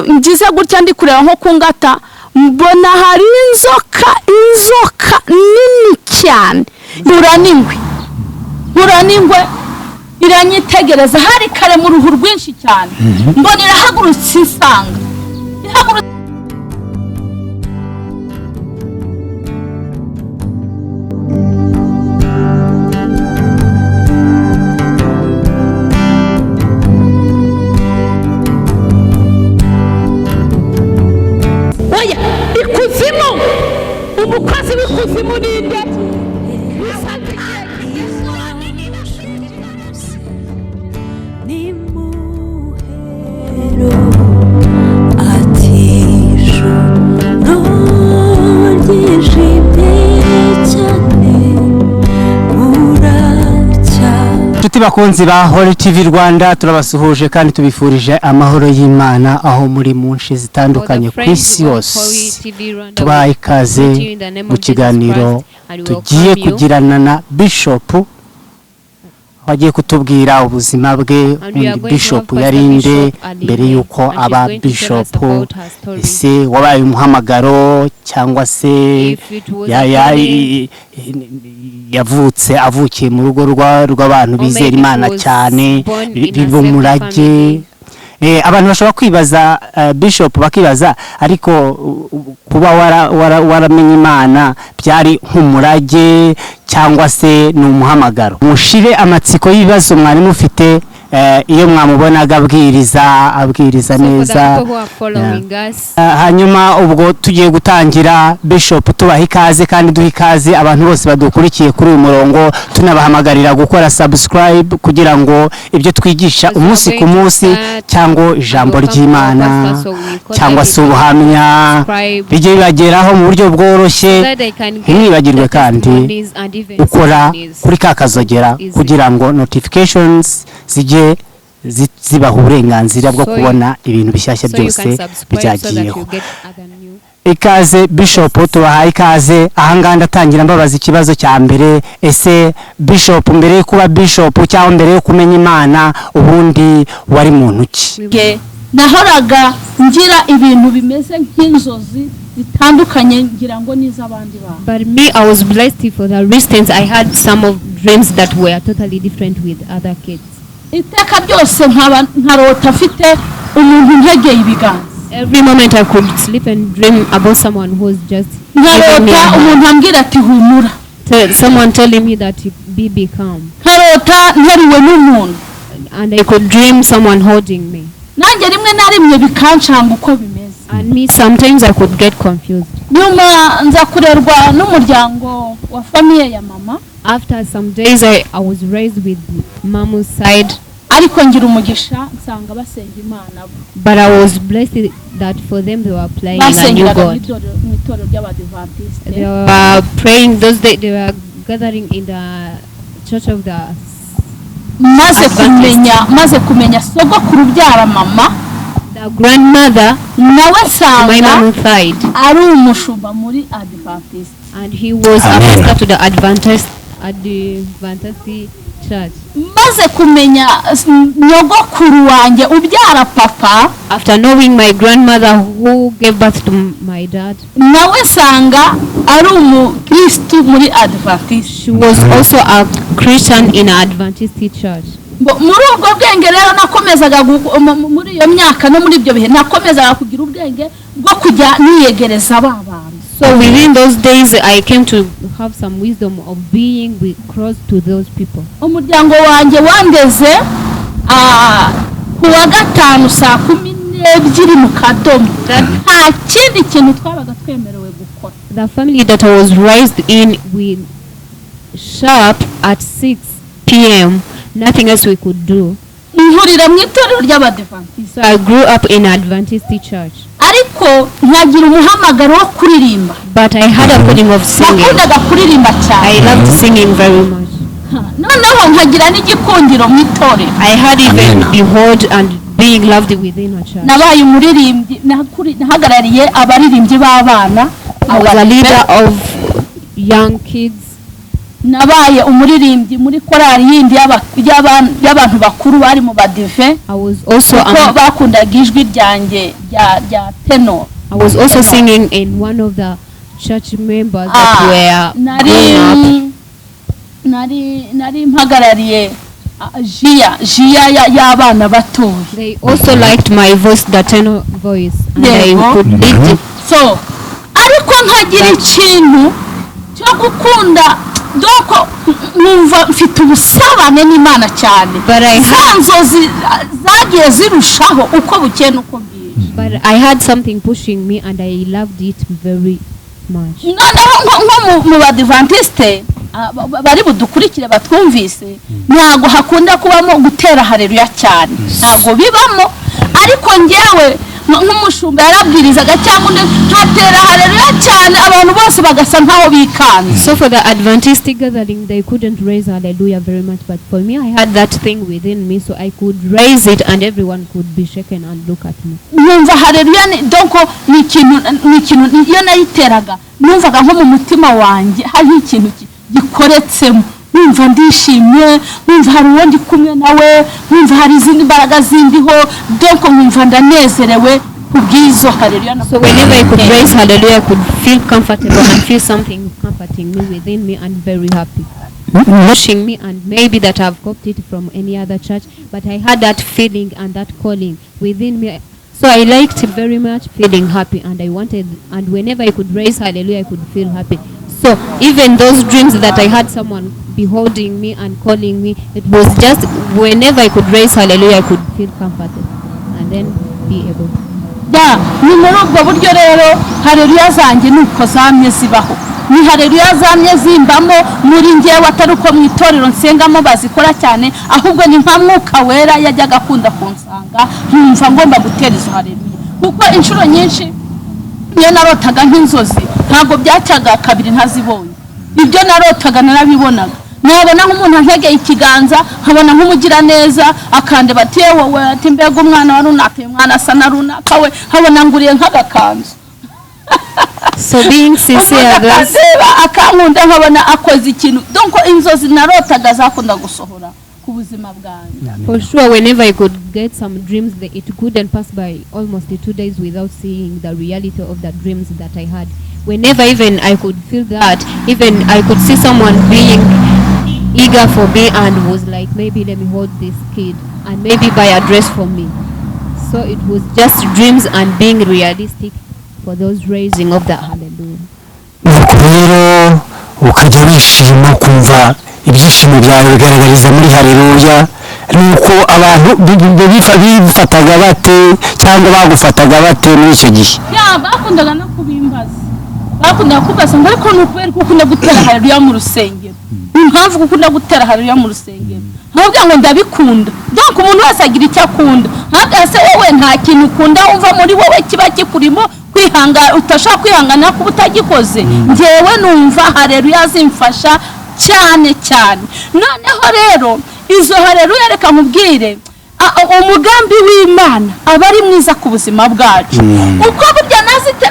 Ngize gutya, ndi kureba nko ku ngata, mbona hari inzoka, inzoka nini cyane. Mpura n'ingwe iranyitegereza. Hari kare mu ruhu rwinshi cyane. Mbona irahagurutse, isanga ihagurutse. Oya, ikuzimu, umukozi w'ikuzimu ninde? Ni muhero ati ijoro ryijimye cyane, buracya. Inshuti bakunzi ba Holy TV Rwanda, turabasuhuje kandi tubifurije amahoro y'Imana aho muri mu nce zitandukanye ku isi yose. Tubaha ikaze mu kiganiro tugiye kugirana na Bishop, aho agiye kutubwira ubuzima bwe. Undi Bishop yari nde mbere y'uko aba Bishop? Ese wabaye umuhamagaro cyangwa se yavutse, avukiye mu rugo rw'abantu bizera Imana cyane, biba umurage? Abantu bashobora kwibaza, Bishop, bakibaza ariko kuba waramenye Imana byari nk'umurage cyangwa se ni umuhamagaro? Mushire amatsiko y'ibibazo mwari mufite iyo mwamubonaga abwiriza, abwiriza neza. Hanyuma ubwo tugiye gutangira, Bishop, tubaha ikaze kandi duha ikaze abantu bose badukurikiye kuri uyu murongo, tunabahamagarira gukora subscribe kugira ngo ibyo twigisha umunsi ku munsi, cyangwa ijambo ry'Imana, cyangwa se ubuhamya, bijye bibageraho mu buryo bworoshye. Ntimwibagirwe kandi gukora kuri ka kazogera kugira ngo notifications zijye zibaha uburenganzira bwo kubona ibintu bishyashya byose byagiyeho. Ikaze Bishop, tubahaye ikaze. Ahangaha ndatangira mbabaza ikibazo cya mbere: ese Bishop, mbere yo kuba Bishop cyangwa mbere yo kumenya Imana, ubundi wari muntu ki? Nahoraga ngira ibintu bimeze nk'inzozi zitandukanye, ngira ngo n'iz'abandi bantu. But me, I was blessed for the instance I had some of dreams that were totally different with other kids. Iteka ryose nkaba nkarota afite umuntu ntegeye ibiganza. Every moment I could sleep and dream about someone who was just giving me Nkarota a hand. umuntu ambwira ati: "Humura." Someone telling me that be calm. Nkarota nteruwe n'umuntu. And I could dream someone holding me. Nanjye rimwe na rimwe bikancanga uko bimeze. And me, sometimes I could get confused. Nyuma nza kurerwa n'umuryango wa famille ya mama. After some days, I was raised with mom's side, Ariko ngira umugisha nsanga basenga Imana bo. but I was blessed that for them they were praying a new Basengeraga mu God. itorero ry'Abadivantisite. They were praying those days, they were gathering in the church of the Maze Adventist. kumenya sogokuru ubyara mama, the grandmother, nawe my nsanga mom side, ari umushumba muri Adventiste. And he was a Amen. pastor to the Adventist church. Maze kumenya nyogokuru wanjye ubyara papa, After knowing my grandmother who gave birth to my dad, nawe nsanga ari umukristu muri Adventiste. she was also a Christian in an Adventist church. Muri ubwo bwenge rero nakomezaga muri iyo myaka no muri ibyo bihe nakomezaga kugira ubwenge bwo kujya niyegereza ba bantu. So within those days, I came to have some wisdom of being with, close to those people. Umuryango wanjye wandeze ku wa gatanu saa 12 mu kadomo, nta kindi kintu twabaga twemerewe gukora. The family that I was raised in, we sharp at 6 p.m. Nothing else we could do. Nkurira mu itorero ry'Abadivantisite. So I grew up in Adventist church. Ariko nkagira umuhamagaro wo kuririmba. But I had a calling of singing. Nakundaga kuririmba cyane. I loved singing very much. Noneho nkagira n'igikundiro mu itorero. I had even Amen. behold and being loved within a church. Nabaye umuririmbyi, nahagarariye abaririmbyi b'abana. I was a leader of young kids. Nabaye umuririmbyi muri korali yindi y'abantu bakuru bari mu badive, I was also kuko bakundaga ijwi ryanjye rya tenor. I was also singing in one of the church members that were Nari grown up. nari mpagarariye jiya y'abana batoya. They also liked my voice, the tenor voice, and I could lead it. So ariko nkagira ikintu cyo gukunda, donc nkumva mfite ubusabane n'Imana cyane. But I Za nzozi zagiye zirushaho uko bukeye n'uko bwije. But I had something pushing me, and I loved it very much. Noneho nko mu badivantiste bari budukurikire batwumvise, ntabwo hakunda kubamo gutera hareruya cyane, ntabwo bibamo. Ariko ngewe nk'umushumba yarabwirizaga cyangwa undi, nkatera hareruya cyane, abantu bose bagasa nkaho bikanze. So for the Adventistic gathering, they couldn't raise hallelujah very much, but for me, I had that thing within me, so I could raise it, and everyone could be shaken and look at me. Nkumva hareruya ni donc ni ikintu iyo nayiteraga numvaga nko mu mutima wanjye hariho ikintu gikoretsemo, numva ndishimye, numva hari uwo ndi kumwe nawe, numva hari izindi mbaraga zindiho, donc nkumva ndanezerewe ku bw'izo hareruya. So whenever I could raise hallelujah, I could feel comfortable and feel something comforting me within me and very happy. Pushing me, and maybe that I've copied it from any other church, but I had that feeling and that calling within me. So I liked it very much, feeling happy, and I wanted, and whenever I could raise hallelujah, I could feel happy. So even those dreams that I had someone beholding me and calling me, it was just whenever I could raise hallelujah, I could feel comforted and then be able. Ya, ni muri ubwo buryo rero hareruya zanjye ni uko zamye zibaho, ni hareruya zamye zimbamo muri ngewe, atari uko mu itorero nsengamo bazikora cyane, ahubwo ni nka Mwuka Wera yajyaga akunda kunsanga, nkumva ngomba gutera izo hareruya. Kuko inshuro nyinshi iyo narotaga nk'inzozi, ntabwo byacyaga kabiri ntazibonye. Ibyo narotaga narabibonaga, nabona nk'umuntu antegeye ikiganza, nkabona nk'umugiraneza akandeba ati: "Wowe," ati: "mbega umwana wa runaka, uyu mwana asa na runaka we," nkabona nguriye nk'agakanzu. So being sincere, Umuntu those akandeba akankunda, nkabona akoze ikintu. Donc inzozi narotaga zakunda gusohora ku buzima bwanjye. For sure, whenever I could get some dreams, it couldn't pass by almost 2 days without seeing the reality of the dreams that I had. Whenever even I could feel that, even I could see someone being eager for me and was like, "Maybe let me hold this kid and maybe buy a dress for me." So it was just dreams and being realistic for those raising of the hallelujah. Nuko rero ukajya wishima, ukumva ibyishimo byawe bigaragariza muri hareruya. Nuko abantu bifataga bate cyangwa bagufataga bate muri icyo gihe? Ya, bakundaga no kubimbaza, bakundaga kubaza ngo: "Ariko ni ukubera ko ukunda gutera haleluya mu rusengero? Ni impamvu ko ukunda gutera haleluya mu rusengero?" Nkabwira ngo ndabikunda. Donc umuntu wese agira icyo akunda. Nkabwira: "Se wowe nta kintu ukunda wumva muri wowe kiba kikurimo kwihangana, utashobora kwihanganira kuba utagikoze?" Njyewe numva haleluya zimfasha cyane cyane. Noneho rero izo haleluya, reka nkubwire, umugambi w'Imana aba ari mwiza ku buzima bwacu. Uko burya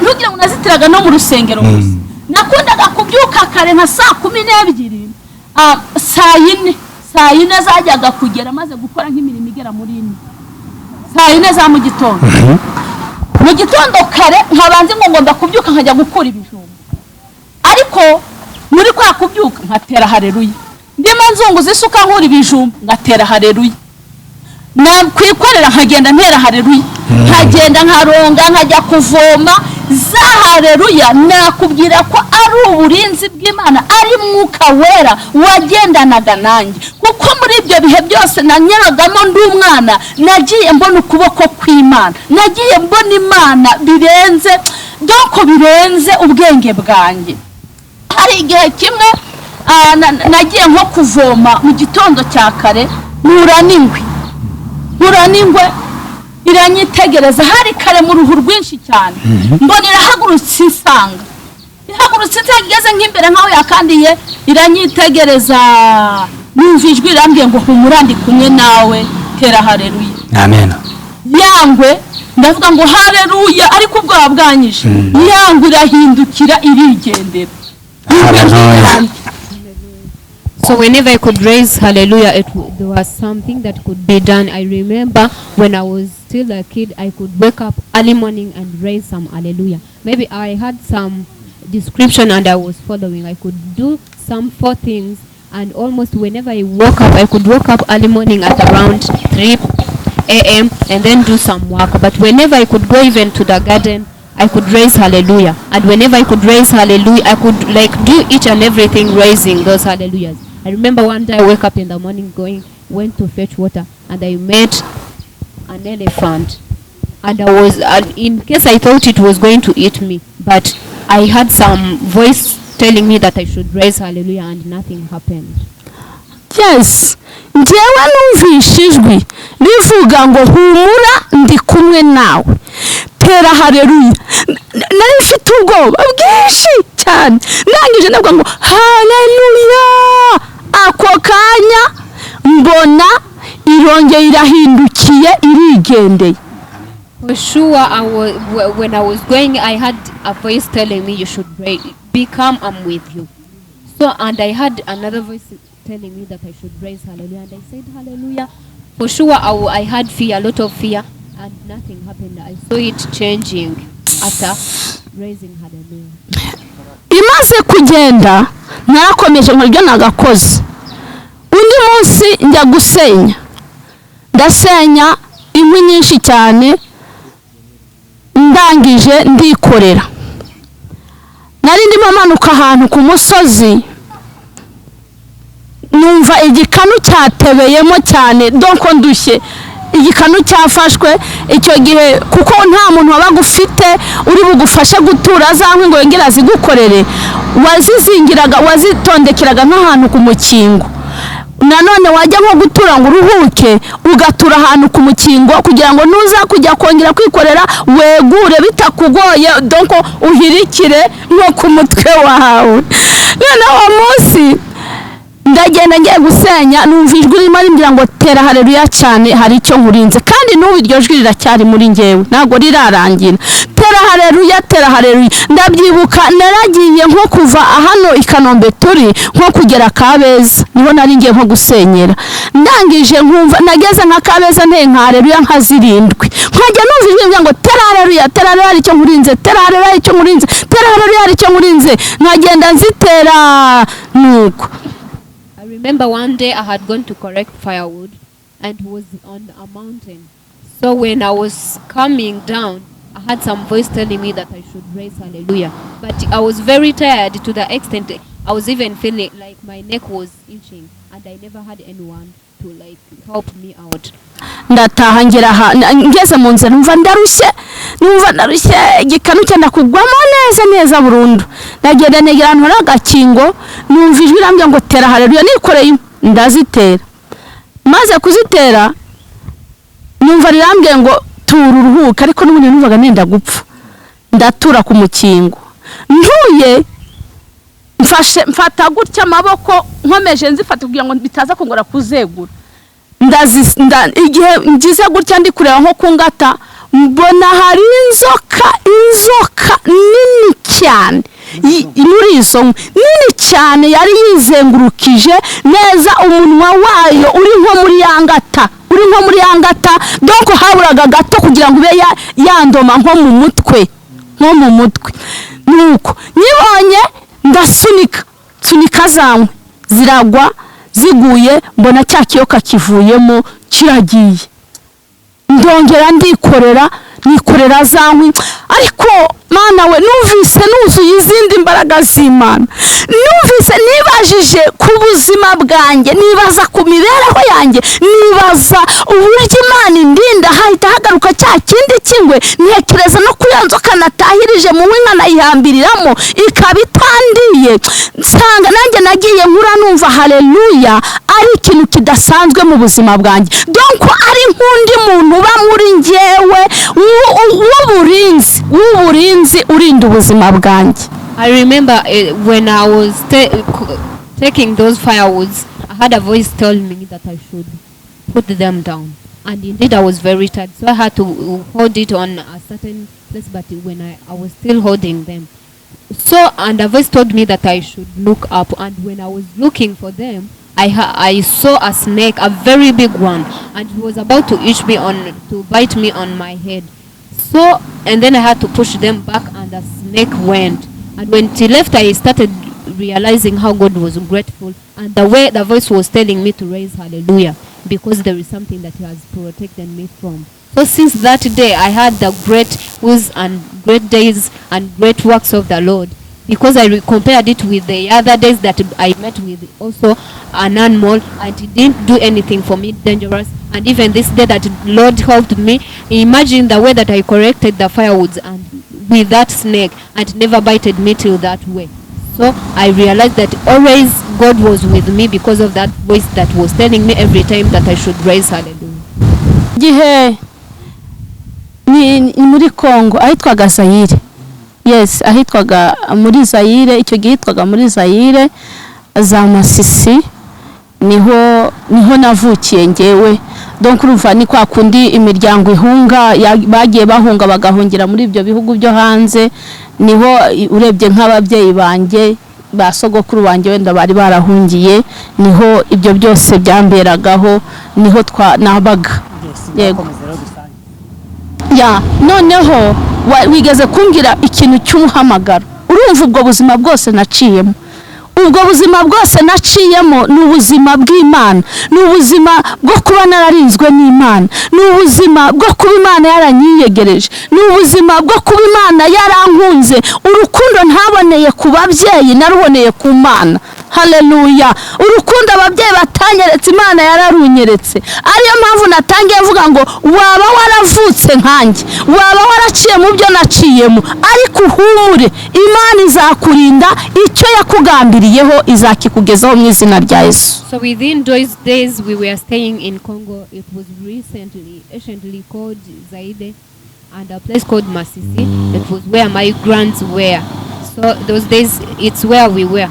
ntugire ngo nazitiraga no mu rusengero gusa. Nakundaga kubyuka kare nka saa 12, saa 4, saa 4 zajyaga kugera maze gukora nk'imirimo igera muri ine, saa 4 za mu gitondo. Mu gitondo kare nkabanza ngo ngomba kubyuka nkajya gukura ibijumba, ariko muri kwa kubyuka nkatera hareruya. Ndimo nzunguza isuka nkura ibijumba, ngatera hareruya. Nakwikorera nkagenda ntera hareruya, nkagenda nkaronga, nkajya kuvoma. Za hareruya nakubwira ko ari uburinzi bw'Imana, ari Mwuka Wera wagendanaga nanjye, kuko muri ibyo bihe byose nanyuragamo ndi umwana, nagiye mbona ukuboko kw'Imana, nagiye mbona Imana birenze, donc birenze ubwenge bwanjye. Hari igihe kimwe nagiye nko kuvoma mu gitondo cya kare, mpura n'ingwe iranyitegereza. Hari kare mu ruhu rwinshi cyane, mbona irahagurutse insanga, ihagurutse insanga, igeze nk'imbere nk'aho yakandiye, iranyitegereza. Numva ijwi rirambwiye ngo: "Humura, ndi kumwe nawe, tera hareruya." Amen. Yangwe ndavuga ngo hareruya, ariko ubwoba bwanyishe. Yangwe irahindukira irigendera. Haleluya. So whenever I could raise hallelujah, there was something that could be done. I remember when I was still a kid, I could wake up early morning and raise some hallelujah. Maybe I had some description and I was following. I could do some four things, and almost whenever I woke up, I could wake up early morning at around 3 a.m. and then do some work. But whenever I could go even to the garden, I could raise hallelujah. And whenever I could raise hallelujah, I could like do each and everything raising those hallelujahs. I remember one day I wake up in the morning went to fetch water, and I met an elephant. And in case I thought it was going to eat me, but I had some voice telling me that I should raise hallelujah, and nothing happened. Yes, njyewe numvishe ijwi rivuga ngo humura, ndi kumwe nawe, tera haleluya. Nari mfite ubwoba bwinshi cyane. Ndangije ndavuga ngo haleluya. Ako kanya mbona irongeye irahindukiye irigendeye. For sure, when I was going, I had a voice telling me, "You should pray, be calm, I'm with you." So, and I had another voice telling me that I should raise hallelujah, and I said hallelujah. For sure, I had fear, a lot of fear, and nothing happened. I saw it changing after raising hallelujah. Imaze kugenda narakomeje nkora ibyo nagakoze. Undi munsi njya gusenya, ndasenya inkwi nyinshi cyane. Ndangije ndikorera, nari ndimo manuka ahantu ku musozi, numva igikanu cyatebeyemo cyane, donc ndushye, igikanu cyafashwe. Icyo gihe kuko nta muntu wabaga ufite uri bugufashe gutura za nkwi ngo yongere azigukorere, wazizingiraga, wazitondekeraga nk'ahantu ku mukingo. Nanone wajya nko gutura ngo uruhuke, ugatura ahantu ku mukingo kugira ngo nuza kujya kongera kwikorera wegure bitakugoye, donc uhirikire nko ku mutwe wawe. Noneho uwo munsi ndagenda ngiye gusenya, numva ijwi ririmo rimbwira ngo tera haleluya cyane, hari icyo nkurinze. Kandi n'ubu iryo jwi riracyari muri ngewe, ntabwo rirarangira. Tera haleluya, tera haleluya. Ndabyibuka naragiye nko kuva hano i Kanombe turi nko kugera Kabeza, niho nari ngiye nko gusenyera. Ndangije nkumva nageze nka Kabeza nteye nka haleluya nka zirindwi, nkajya numva ijwi rimbwira ngo tera haleluya, tera haleluya, hari icyo nkurinze, tera haleluya, hari icyo nkurinze, tera haleluya, hari icyo nkurinze. Nkagenda nzitera nuko. I remember one day I had gone to collect firewood and was on a mountain. So when I was coming down, I had some voice telling me that I should raise hallelujah. But I was very tired to the extent I was even feeling like my neck was itching, and I never had anyone to like help me out. Ndataha, ngera aha, ngeze mu nzira numva ndarushye, numva ndarushye, igikanu cyenda kugwamo neza neza burundu. Ndagenda negera ahantu hari agakingo, numva ijwi rambwira ngo tera haleluya. Nikoreye inkwi, ndazitera. Maze kuzitera numva rirambwiye ngo tura uruhuke, ariko n'ubundi numvaga nenda gupfa. Ndatura ku mukingo, ntuye mfashe, mfata gutya amaboko nkomeje nzifata kugira ngo bitaza kongera kuzegura. Igihe ngize gutya ndi kureba nko ku ngata, mbona hari inzoka, inzoka nini cyane muri izo nkwi, nini cyane, yari yizengurukije neza, umunwa wayo uri nko muri ya ngata, uri nko muri ya ngata, donc haburaga gato kugira ngo ube yandoma nko mu mutwe, nko mu mutwe. Nuko nyibonye ndasunika, nsunika za nkwi ziragwa. Ziguye mbona cya kiyoka kivuyemo kiragiye. Ndongera ndikorera, nikorera za nkwi. Ariko Mana we, numvise nuzuye izindi mbaraga z'Imana. Numvise nibajije ku buzima bwanjye, nibaza ku mibereho yanjye, nibaza uburyo Imana indinda. Hahita hagaruka cya kindi cy'ingwe, ntekereza no kuri ya nzoka natahirije mu nkwi nkanayihambiriramo ikaba itandiye, nsanga nanjye nagiye nkura numva haleluya ari ikintu kidasanzwe mu buzima bwanjye, donc ari nk'undi muntu uba muri njyewe w'uburinzi urinda ubuzima bwanjye. I remember when I was taking those firewoods, I had a voice tell me that I should put them down. And indeed, I was very tired, so I had to hold it on a certain place. But when I was still holding them, So, and a voice told me that I should look up. And when I was looking for them, I saw a snake, a very big one, and it was about to itch me on, to bite me on my head. So, and then I had to push them back, and the snake went. And when he left, I started realizing how God was grateful, and the way the voice was telling me to raise hallelujah, because there is something that He has protected me from. So since that day, I had the great wills and great days and great works of the Lord, because I compared it with the other days that I met with also an animal, and it didn't do anything for me dangerous. And even this day that Lord helped me, imagine the way that I corrected the firewoods and with that snake, and never bited me till that way. So I realized that always God was with me because of that voice that was telling me every time that I should raise hallelujah. Gihe ni muri Congo, ahitwaga Zayire. Yes, ahitwaga muri Zayire, icyo gihe hitwaga muri Zayire za Masisi, niho navukiye ngewe. Donc urumva ni kwa kundi imiryango ihunga, bagiye bahunga bagahungira muri ibyo bihugu byo hanze. Niho urebye nk'ababyeyi banjye, ba sogokuru banjye wenda bari barahungiye, niho ibyo byose byamberagaho, niho twa nabaga. Yego. Ya, noneho wigeze kumbwira ikintu cy'umuhamagaro. Urumva ubwo buzima bwose naciyemo, ubwo buzima bwose naciyemo ni ubuzima bw'Imana, ni ubuzima bwo kuba nararinzwe n'Imana, ni ubuzima bwo kuba Imana yaranyiyegereje, ni ubuzima bwo kuba Imana yarankunze. Urukundo ntaboneye ku babyeyi naruboneye ku Mana. Haleluya! Urukundo ababyeyi batanyeretse, Imana yararunyeretse. Ariyo mpamvu natangiye mvuga ngo waba waravutse nkanjye, waba waraciye mu byo naciyemo, ariko uhumure, Imana izakurinda, icyo yakugambiriyeho izakikugezaho mu izina rya Yesu. So within those days we were staying in Congo. It was recently, anciently called Zaire, and a place called Masisi. It was where my grands were. So those days, it's where we were.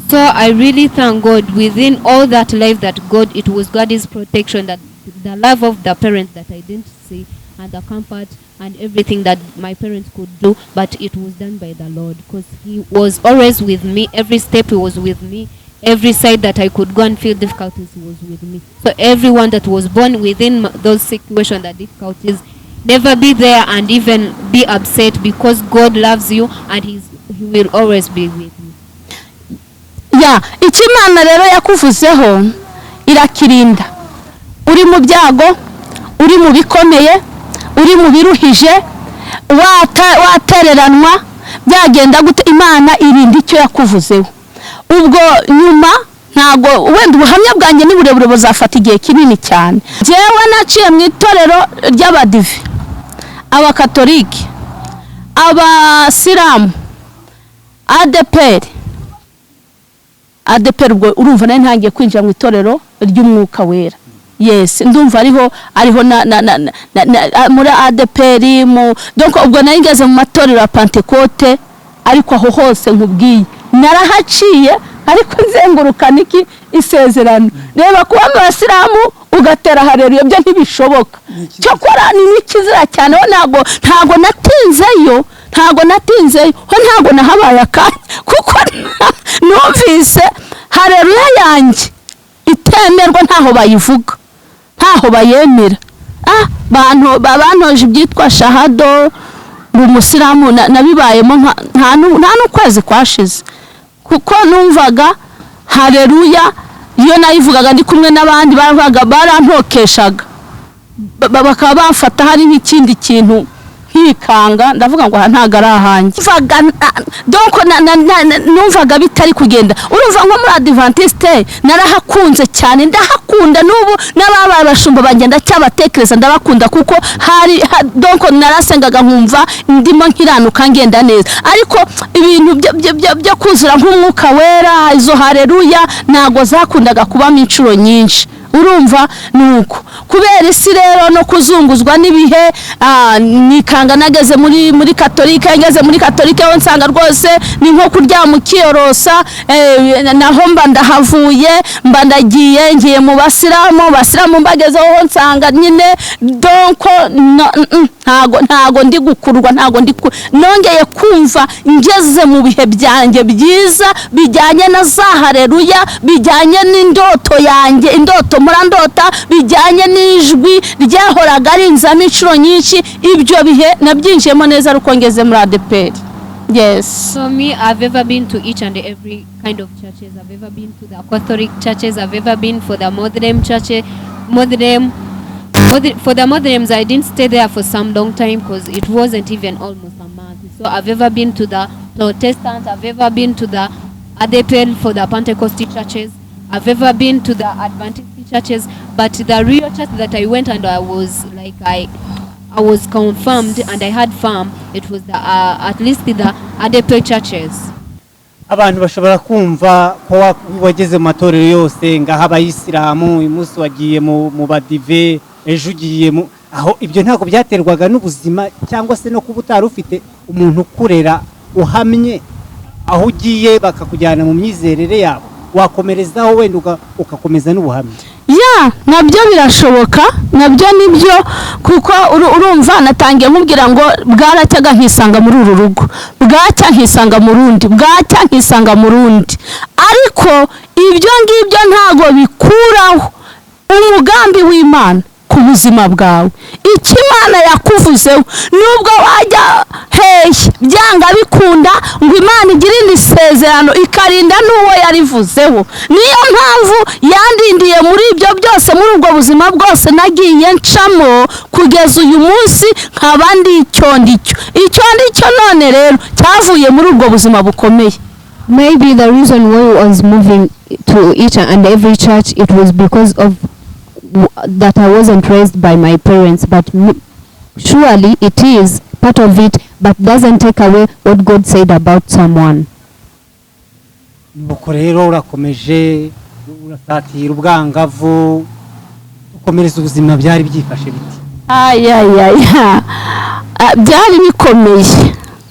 So I really thank God within all that life that God, it was God's protection, that the love of the parents that I didn't see, and the comfort and everything that my parents could do, but it was done by the Lord, because He was always with me. Every step He was with me. Every side that I could go and feel difficulties, He was with me. So everyone that was born within those situations, the difficulties, never be there and even be upset, because God loves you and He will always be with you. Ya, icyo Imana rero yakuvuzeho irakirinda. Uri mu byago, uri mu bikomeye, uri mu biruhije, watereranwa, byagenda gute, Imana irinda icyo yakuvuzeho. Ubwo nyuma ntago wenda ubuhamya bwanjye ni burebure, buzafata igihe kinini cyane. Njyewe naciye mu itorero ry'Abadive, Abakatolike, Abasilamu, ADEPR. ADEPR, ubwo urumva nari ntangiye kwinjira mu itorero ry'Umwuka Wera. Yes, ndumva ariho na muri ADEPR mu, donc ubwo nari ngeze mu matorero ya Pantekote. Ariko aho hose nkubwiye narahaciye, ariko nzengurukana iki? Isezerano. Reba, kuba mu basilamu ugatera hareruya byo ntibishoboka, cyokora ni n'ikizira cyane. Ho ntago natinzeyo, ntago natinzeyo, ho ntago nahabaye akanya, kuko numvise hareruya yanjye itemerwa, ntaho bayivuga, ntaho bayemera. Bantu bantoje ibyitwa shahado ngo umusilamu, nabibayemo nta n'ukwezi kwashize, kuko numvaga hareruya iyo nayivugaga ndi kumwe n'abandi baravugaga, barantokeshaga, bakaba bamfata hari nk'ikindi kintu nkikanga. Ndavuga ngo aha ntabwo ari ahanjye. Donc numvaga bitari kugenda. Urumva nko muri Adventiste narahakunze cyane, ndahakunda n'ubu, n'ababaye abashumba banjye ndacyabatekereza, ndabakunda, kuko hari donc narasengaga nkumva ndimo nkiranuka, ngenda neza. Ariko ibintu byo kuzura nk'Umwuka Wera, izo hareruya ntabwo zakundaga kubamo inshuro nyinshi. Urumva, nuko kubera isi rero no kuzunguzwa n'ibihe, nikanga nageze muri Katolika. Ngeze muri Katolika ho nsanga rwose ni nko kuryama ukiyorosa. Naho mba ndahavuye, mba ndagiye, ngiye mu Basilamu. Basilamu mbagezeho ho nsanga nyine donc ntago ndi gukurwa, ntago ndi nongeye kumva ngeze mu bihe byanjye byiza bijyanye na za hareruya, bijyanye n'indoto yanjye, indoto murandota, bijyanye n'ijwi ryahoraga rinzamo inshuro nyinshi. Ibyo bihe nabyinjiyemo neza ariko ngeze muri ADEPR, yes. So me, I've ever been to each and every kind of churches. I've ever been to the Catholic churches. I've ever been for the Muslim churches. For the Muslims, I didn't stay there for some long time because it wasn't even almost a month. So I've ever been to the Protestants. I've ever been to the ADEPR for the Pentecostal churches. I've ever been to the Adventist churches. But the real church that I went and I was like I was confirmed and I had firm. It was the at least the ADEPR churches. Abantu bashobora kumva ko wageze mu matorero yose, ngaho Abayisilamu, uyu munsi wagiye mu Badive, ejo ugiye mu aho. Ibyo ntabwo byaterwaga n'ubuzima cyangwa se no kuba utari ufite umuntu ukurera uhamye, aho ugiye bakakujyana mu myizerere yabo, wakomerezaho wenda ugakomeza n'ubuhamya? Ya, nabyo birashoboka, nabyo nibyo, kuko urumva natangiye nkubwira ngo bwaracyaga nkisanga muri uru rugo, bwacya nkisanga mu rundi, bwacya nkisanga mu rundi. Ariko ibyo ngibyo ntago bikuraho umugambi w'Imana ku buzima bwawe, icyo Imana yakuvuzeho. Nubwo wajya hehe, byanga bikunda ngo Imana igirinde isezerano, ikarinda n'uwo yarivuzeho. Niyo mpamvu yandindiye muri ibyo byose, muri ubwo buzima bwose nagiye ncamo kugeza uyu munsi nkaba ndi icyo ndicyo. Icyo ndicyo none rero cyavuye muri ubwo buzima bukomeye. Maybe the reason why I was moving to each and every church, it was because of that I wasn't raised by my parents. But surely it is part of it, but doesn't take away what God said about someone. Nuko rero urakomeje, urasatira ubwangavu, ukomereza ubuzima, byari byifashe biti? Ayayaya, byari bikomeye,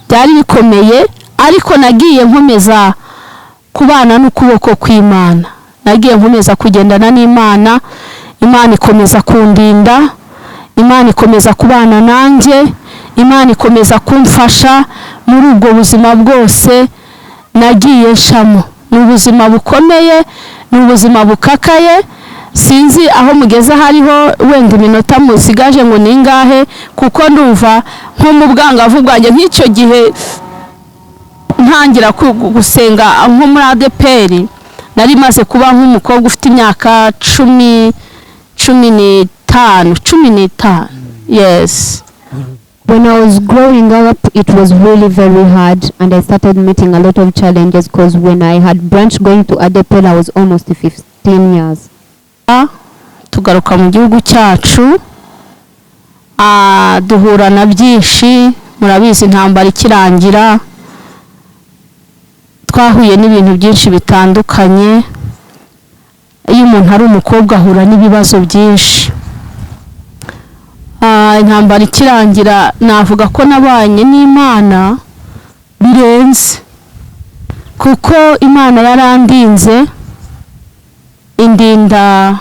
byari bikomeye, ariko nagiye nkomeza kubana n'ukuboko kw'Imana, nagiye nkomeza kugendana n'Imana. Imana ikomeza kundinda, Imana ikomeza kubana nanjye, Imana ikomeza kumfasha muri ubwo buzima bwose nagiye nshamo. Ni ubuzima bukomeye, ni ubuzima bukakaye. Sinzi aho mugeze, hariho wenda iminota musigaje ngo ni ingahe, kuko ndumva nko mu bwangavu bwanjye, nk'icyo gihe ntangira gusenga nko muri ADEPR, nari maze kuba nk'umukobwa ufite imyaka 15, 15, yes. When I was growing up, it was really very hard, and I started meeting a lot of challenges because when I had branched going to ADEPR, I was almost 15 years. Tugaruka mu gihugu cyacu, duhura na byinshi. Murabizi, intambara ikirangira twahuye n'ibintu byinshi bitandukanye. Iyo umuntu ari umukobwa ahura n'ibibazo byinshi. Intambara ikirangira navuga ko nabanye n'Imana birenze, kuko Imana yarandinze, indinda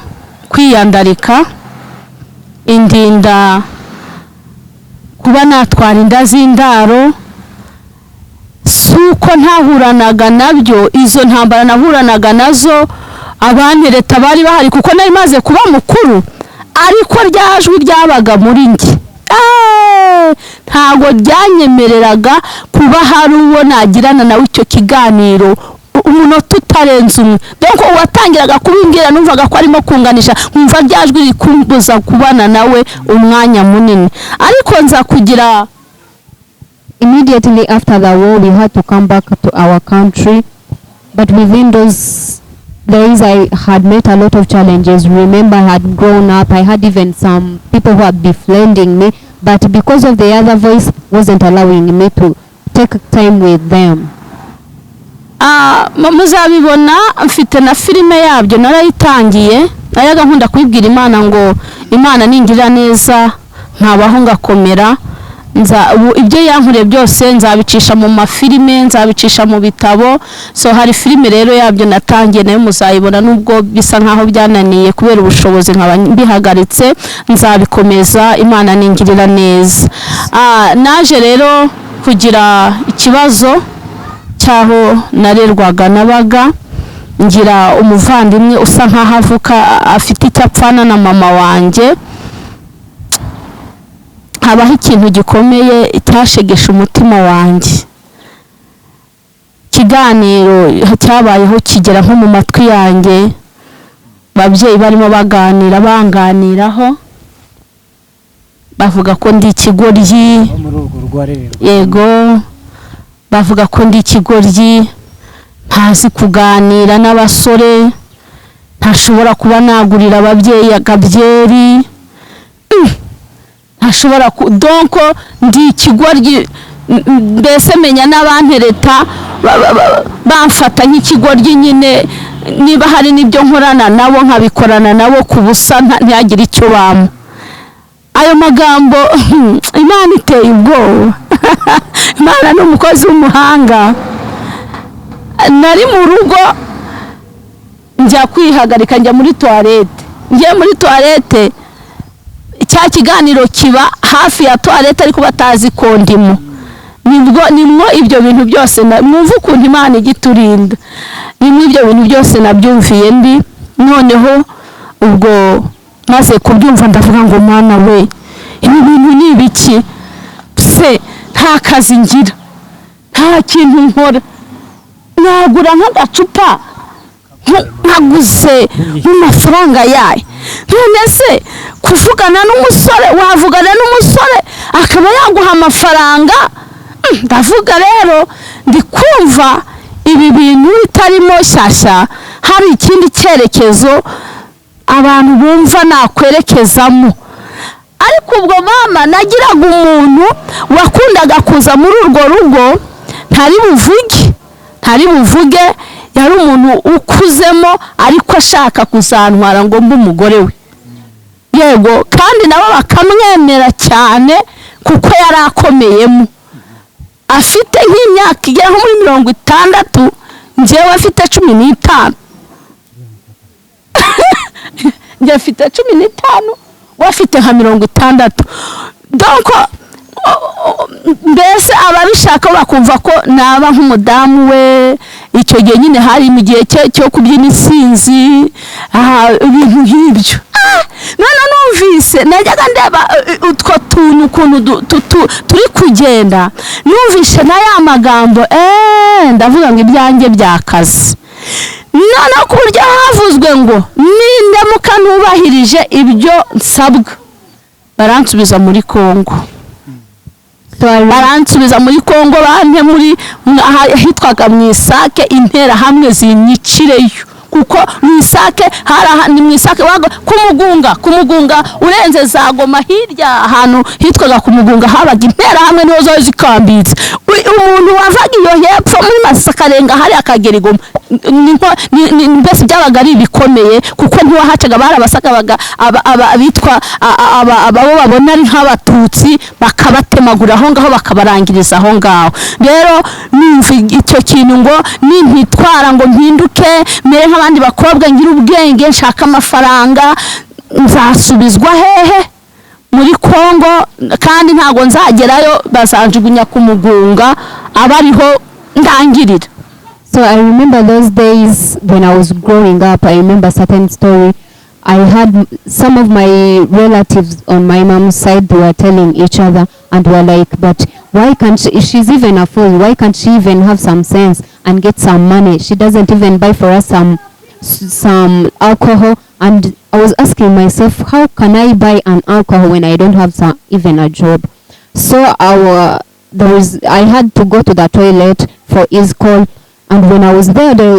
kwiyandarika, indinda kuba natwara inda z'indaro. Si uko ntahuranaga nabyo, izo ntambara nahuranaga nazo, abantereta bari bahari kuko nari maze kuba mukuru, ariko rya jwi ryabaga muri njye, ntago ryanyemereraga kuba hari uwo nagirana nawe icyo kiganiro umunota utarenze umwe. Donc uwatangiraga kubimbwira numvaga ko arimo kunganisha, nkumva rya jwi rikumbuza kubana nawe umwanya munini. Ariko nza kugira Immediately after the war, we had to come back to our country. But within those days, I had met a lot of challenges. Remember, I had grown up. I had even some people who are befriending me. But because of the other voice wasn't allowing me to take time with them. Muzabibona, mfite na filime yabyo, narayitangiye. Najyaga nkunda kubibwira Imana ngo Imana ningirira neza nkabaho ngakomera, nza ubu ibyo yankoreye byose nzabicisha mu mafilime, nzabicisha mu bitabo. So hari filime rero yabyo natangiye, nayo muzayibona, nubwo bisa nkaho byananiye kubera ubushobozi nkaba mbihagaritse. Nzabikomeza Imana ningirira neza. Naje rero kugira ikibazo cy'aho narerwaga. Nabaga ngira umuvandimwe usa nkaho avuka afite icyo apfana na mama wanjye. Habaho ikintu gikomeye cyashegeshe umutima wanjye. Ikiganiro cyabayeho kigera nko mu matwi yanjye, ababyeyi barimo baganira, banganiraho, bavuga ko ndi ikigoryi. Aho muri urwo rugo warererwa? Yego, bavuga ko ndi ikigoryi, ntazi kuganira n'abasore, ntashobora kuba nagurira ababyeyi akabyeri, ntashobora ku donc ndi ikigoryi. Mbese menya n'abantereta bamfata nk'ikigoryi nyine. Niba hari n'ibyo nkorana nabo, nkabikorana nabo ku busa, ntihagire icyo bampa. Ayo magambo, Imana iteye ubwoba, Imana ni umukozi w'umuhanga. Nari mu rugo, njya kwihagarika, njya muri toilette. Ngiye muri toilette, cya kiganiro kiba hafi ya toilette, ariko batazi ko ndimo. Nibwo nimwo ibyo bintu byose mwumva ukuntu Imana ijya iturinda. Nimwo ibyo bintu byose nabyumviye ndi. Noneho ubwo maze kubyumva, ndavuga ngo: "Mana we, ibi bintu ni ibiki se? Nta kazi ngira, nta kintu nkora, nagura nk'agacupa nkaguze mu mafaranga yayo. None se kuvugana n'umusore, wavugana n'umusore akaba yaguha amafaranga?" Ndavuga rero, ndi kumva ibi bintu bitarimo shyashya, hari ikindi cyerekezo abantu bumva nakwerekezamo. Ariko ubwo mama, nagiraga umuntu wakundaga kuza muri urwo rugo, ntari buvuge, yari umuntu ukuzemo ariko ashaka kuzantwara ngo mbe umugore we. Yego, kandi nabo bakamwemera cyane kuko yari akomeyemo, afite nk'imyaka igera nko muri 60, njyewe afite 15. Njye afite 15, we afite nka 60. Donc mbese ababishaka bakumva ko naba nk'umudamu we. Icyo gihe nyine hari mu gihe cye cyo kubyina isinzi, ibintu nk'ibyo. None numvise, najyaga ndeba utwo tuntu ukuntu turi kugenda, numvise na ya magambo, ndavuga ngo ibyanjye byakaze noneho, ku buryo havuzwe ngo nindamuka ntubahirije ibyo nsabwa, baransubiza muri Kongo. So I Baransubiza muri Kongo, bante muri ahitwaga mu Isake, Interahamwe zinyicireyo, kuko mu Isake hari ni mu Isake ku Mugunga urenze za Goma hirya, ahantu hitwaga ku Mugunga habaga Interahamwe, niho zari zikambitse. Umuntu wavaga iyo hepfo muri Masaka hariya akagera i Goma, mbese byabaga ari ibikomeye, kuko ntiwahacaga, barabasakabaga abitwa ababo babona ari nk'Abatutsi, bakabatemagura aho ngaho, bakabarangiriza aho ngaho. Rero numva icyo kintu ngo nintitwara ngo mpinduke mere nk'abandi bakobwa, ngire ubwenge, nshaka amafaranga, nzasubizwa hehe? Muri Kongo, kandi ntabwo nzagerayo, bazanjugunya ku Mugunga, aba ariho ndangirira. So I remember those days when I was growing up. I remember certain story. I had some of my relatives on my mom's side, they were telling each other and were like, "But why can't she, she's even a fool, why can't she even have some sense and get some money? She doesn't even buy for us some alcohol." And I was asking myself, how can I buy an alcohol when I don't have even a job? So our there was I had to go to the toilet for his call, and when I was there, they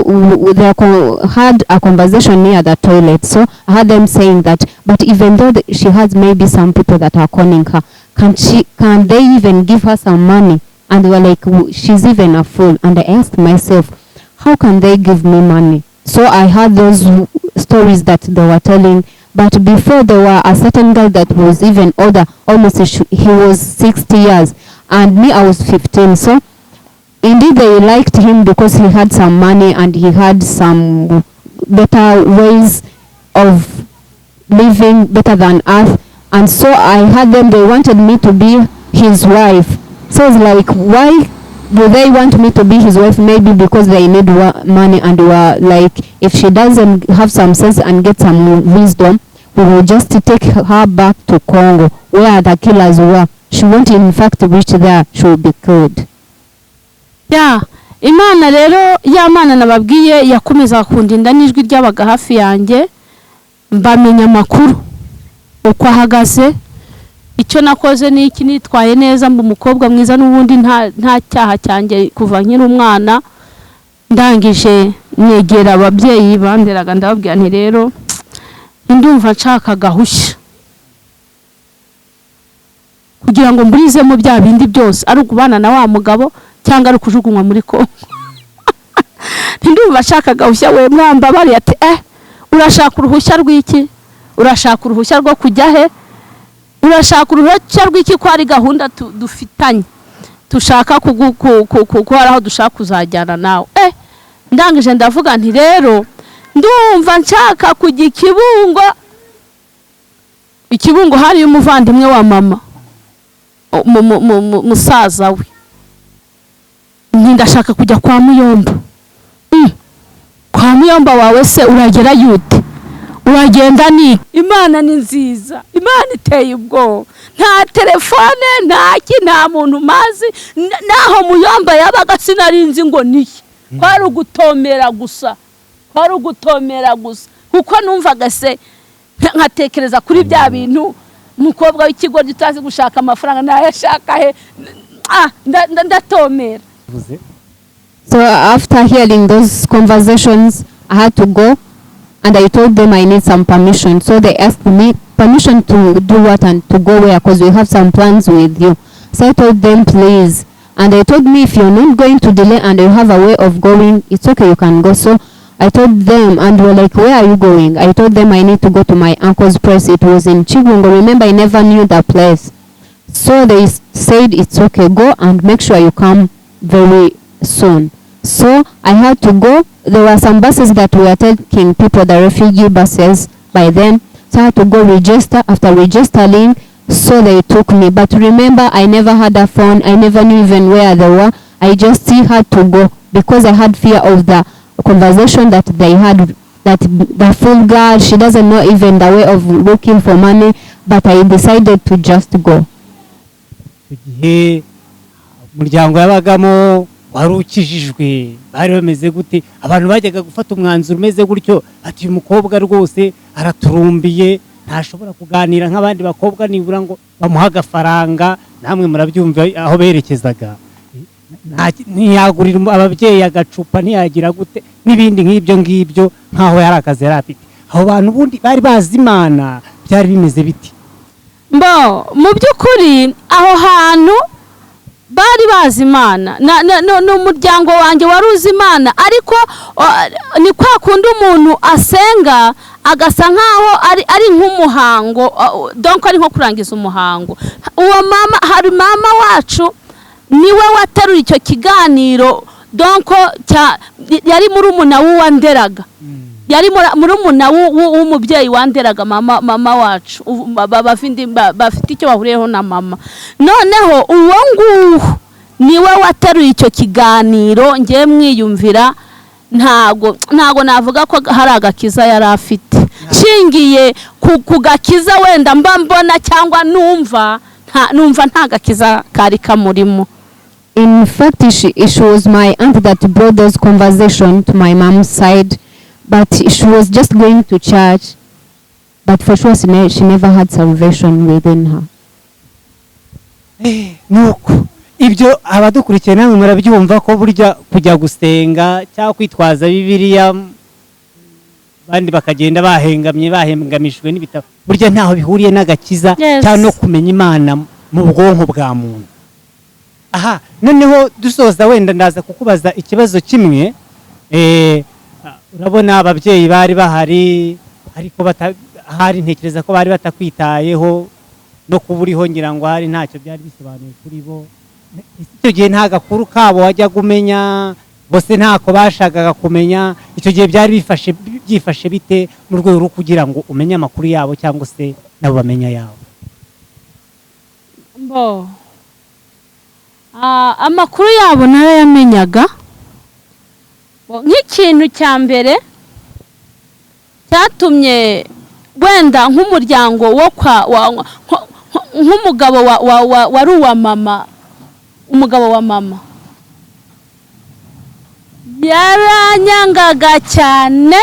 had a conversation near the toilet. So I had them saying that, "But even though she has maybe some people that are calling her, can they even give her some money?" And they were like, "She's even a fool." And I asked myself, How can they give me money? So I heard those stories that they were telling. But before, there were a certain guy that was even older, almost he was 60 years, and me, I was 15. So indeed they liked him because he had some money and he had some better ways of living, better than us. And so I had them, they wanted me to be his wife. So it's like, why do they want me to be his wife? Maybe because they need money and were like, if she doesn't have some sense and get some wisdom, we will just take her back to Congo where the killers were. She won't in fact reach there, she will be killed. Ya, Imana rero, ya Mana nababwiye yakomezaga kundinda n'ijwi ryabaga hafi yanjye, mbamenya amakuru uko ahagaze. Icyo nakoze ni iki? Nitwaye neza, mba umukobwa mwiza n'ubundi, nta cyaha cyanjye kuva nkiri umwana. Ndangije negera ababyeyi banderaga, ndababwira nti: "Rero ndumva nshaka gahushya kugira ngo mburizemo bya bindi byose, ari ukubana na wa mugabo cyangwa ari ukujugunywa muri Kongo. Ndumva ashaka gahushya we, mwambabariye." Ati: "Eh, urashaka uruhushya rw'iki? Urashaka uruhushya rwo kujya he? Urashaka uruhushya rw'iki, ko ari gahunda dufitanye, tushaka ko hari aho dushaka kuzajyana nawe?" Eh, ndangije ndavuga nti: "Rero ndumva nshaka kujya i Kibungo." I Kibungo hariyo umuvandimwe wa mama, musaza we. Nti: "Ndashaka kujya kwa Muyomba." Kwa Muyomba wawe se uragera yute? Uragenda ni?" Imana ni nziza, Imana iteye ubwoba. Nta telefone, nta ki, nta muntu mazi, naho Muyomba yabaga sinari nzi ngo niye. Kwari ugutomera gusa, kwari ugutomera gusa, kuko numvaga se nkatekereza kuri bya bintu, umukobwa w'ikigo utazi gushaka amafaranga nayashaka he? Ah, ndatomera. So after hearing those conversations, I had to go and I told them I need some permission. So they asked me permission to do what and to go where, because we have some plans with you. So I told them, please. And they told me, if you're not going to delay and you have a way of going, it's okay, you can go. So I told them, and were like, "Where are you going?" I told them I need to go to my uncle's place. It was in Kibungo. Remember, I never knew the place. So they said, "It's okay, go and make sure you come very soon." So I had to go. There were some buses that were taking people, the refugee buses by then. So I had to go register. After registering, so they took me. But remember, I never had a phone. I never knew even where they were. I just still had to go because I had fear of the conversation that they had, that the full girl, she doesn't know even the way of looking for money. But I decided to just go. Icyo gihe umuryango yabagamo wari ukijijwe? Bari bameze gute abantu bajyaga gufata umwanzuro umeze gutyo, ati: "Uyu mukobwa rwose araturumbiye, ntashobora kuganira nk'abandi bakobwa, nibura ngo bamuhe agafaranga"? Namwe murabyumva aho berekezaga. Ntiyagurira ababyeyi agacupa, ntiyagira gute, n'ibindi nk'ibyo ngibyo, nk'aho yari akazi yari afite. Abo bantu ubundi bari bazi Imana? Byari bimeze biti? Mbo mu by'ukuri aho hantu bari bazi Imana. Ni umuryango wanjye wari uzi Imana, ariko ni kwa kundi umuntu asenga agasa nkaho ari nk'umuhango, donc ari nko kurangiza umuhango. Uwo mama, hari mama wacu, niwe wateruye icyo kiganiro, donc yari murumuna w'uwanderaga, yari murumuna w'umubyeyi wanderaga, mama wacu, bafite icyo bahuriyeho na mama. Noneho uwo nguwo niwe wateruye icyo kiganiro. Ngiye mwiyumvira, ntago navuga ko hari agakiza yari afite. Nshingiye ku gakiza wenda mba mbona cyangwa numva, numva nta gakiza kari kamurimo. In fact, she was my aunt that brought those conversation to my mom's side, but she was just going to church. But for sure, she never had salvation within her. Nuko ibyo abadukurikiye namwe murabyumva ko burya kujya gusenga cyangwa kwitwaza Bibiliya, abandi bakagenda bahengamye, bahengamishijwe n'ibitabo, burya ntaho bihuriye n'agakiza cyangwa no kumenya Imana mu bwonko bwa muntu. Aha noneho dusoza, wenda ndaza kukubaza ikibazo kimwe. Urabona ababyeyi bari bahari, ariko ahari ntekereza ko bari batakwitayeho, no kuba uriho ngira ngo hari ntacyo byari bisobanuye kuri bo. Icyo gihe nta gakuru kabo wajyaga umenya, bose ntako bashakaga kumenya. Icyo gihe byari byifashe bite mu rwego rwo kugira ngo umenye amakuru yabo, cyangwa se nabo bamenye ayabo? Bo, amakuru yabo narayamenyaga. Bo, nk'ikintu cya mbere cyatumye wenda nk'umuryango wo kwa nk'umugabo wari uwa mama, umugabo wa mama yaranyangaga cyane.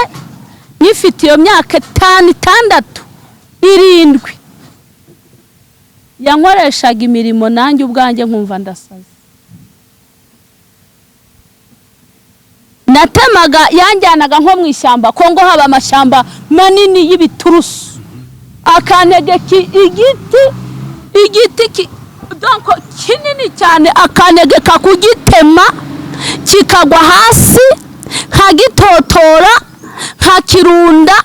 Nkifite iyo myaka 5, 6, 7, yankoreshaga imirimo nanjye ubwanjye nkumva ndasaze. Natemaga, yanjyanaga nko mu ishyamba, Kongo haba amashyamba manini y'ibiturusu, akantegeka igiti donc kinini cyane, akantegeka kugitema kikagwa hasi, nkagitotora, nkakirunda,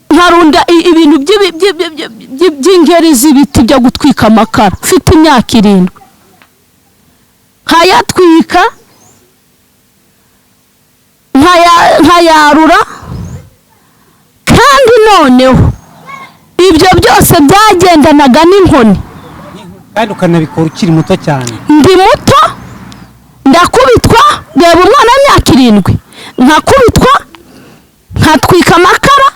nkarunda ibintu by'ingeri z'ibiti byo gutwika amakara. Mfite imyaka 7, nkayatwika, nkayarura. Kandi noneho ibyo byose byagendanaga n'inkoni. Kandi ukanabikora ukiri muto cyane. Ndi muto, ndakubitwa. Reba umwana w'imyaka 7, nkakubitwa, nkatwika amakara,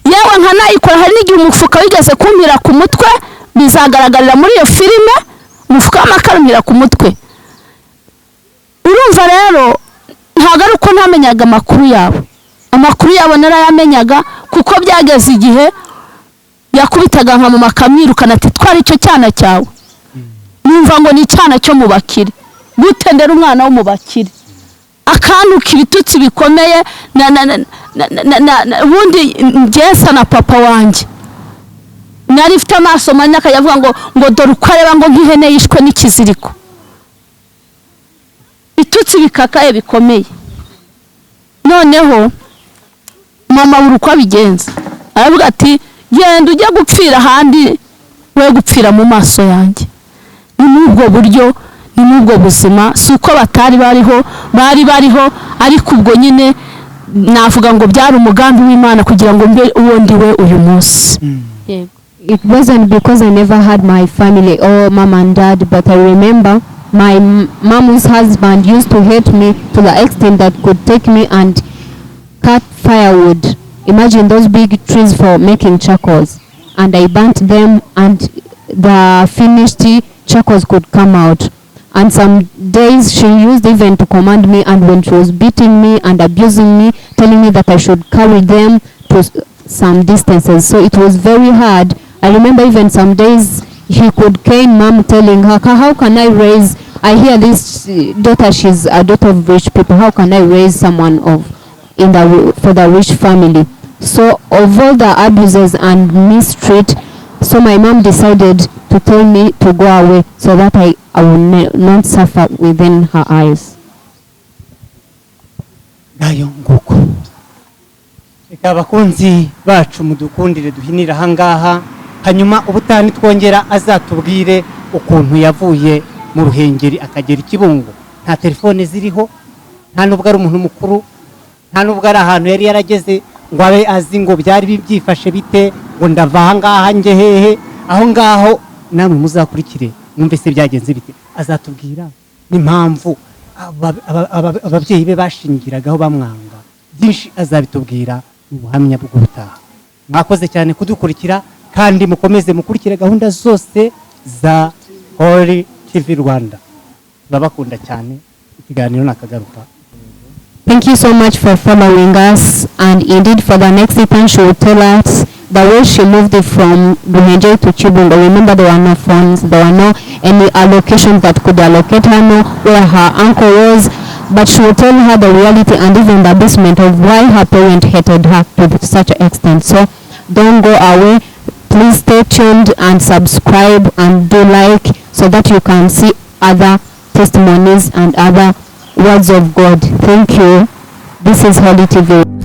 yewe nkanayikora. Hari n'igihe umufuka wigeze kumpira ku mutwe, bizagaragarira muri iyo filime, umufuka w'amakara umpira ku mutwe. Urumva rero ntabwo ari uko ntamenyaga amakuru yabo, amakuru yabo narayamenyaga, kuko byageze igihe yakubitaga nka mama akamwirukana, ati twara icyo cyana cyawe. Numva ngo ni icyana cyo mu bakire, gute ndera umwana wo mu bakire, akantuka ibitutsi bikomeye. Ubundi njyesa na papa wanjye nari mfite amaso manini, akajya avuga ngo dore uko areba, ngo nk'ihene yishwe n'ikiziriko. Ibitutsi bikakaye bikomeye. Noneho mama abura uko abigenza, aravuga ati genda ujye gupfira ahandi, we gupfira mu maso yanjye. Ni muri ubwo buryo, ni muri ubwo buzima. Si uko batari bariho, bari bariho, ariko ubwo nyine navuga ngo byari umugambi w'Imana kugira ngo mbe uwo ndi we uyu munsi. Yego. It wasn't because I never had my family or mom and dad, but I remember my mom's husband used to hate me to the extent that could take me and cut firewood. Imagine those big trees for making charcoals. And I burnt them, and the finished charcoals could come out. And some days she used even to command me, and when she was beating me and abusing me, telling me that I should carry them to some distances. So it was very hard. I remember even some days he could cane mom, telling her, "How can I raise, I hear this daughter, she's a daughter of rich people. How can I raise someone of in the for the rich family?" So of all the abuses and mistreat, so my mom decided to tell me to go away so that I will not suffer within her eyes. Ngayo nguko. Reka abakunzi bacu mudukundire duhinire ahangaha, hanyuma ubutaha nitwongera azatubwire ukuntu yavuye mu Ruhengeri akagera i Kibungo nta telefone ziriho, nta nubwo ari umuntu mukuru, nta nubwo ari ahantu yari yarageze ngo abe azi ngo byari byifashe bite, ngo ndava ahangaha njye hehe. Aho ngaho namwe muzakurikire mwumve se byagenze bite. Azatubwira n'impamvu ababyeyi be bashingiragaho bamwanga. Byinshi azabitubwira mu buhamya bw'ubutaha. Mwakoze cyane kudukurikira, kandi mukomeze mukurikire gahunda zose za Holy TV Rwanda. Turabakunda cyane. Ikiganiro nakagaruka. Thank you so much for following us, and indeed for the next time she will tell us the way she moved from Ruhengeri to Kibungo. Remember, there were no phones, there were no any allocations that could allocate her, know where her uncle was, but she will tell her the reality and even the basement of why her parent hated her to such an extent. So don't go away. Please stay tuned and subscribe and do like so that you can see other testimonies and other words of God. Thank you. This is Holy TV.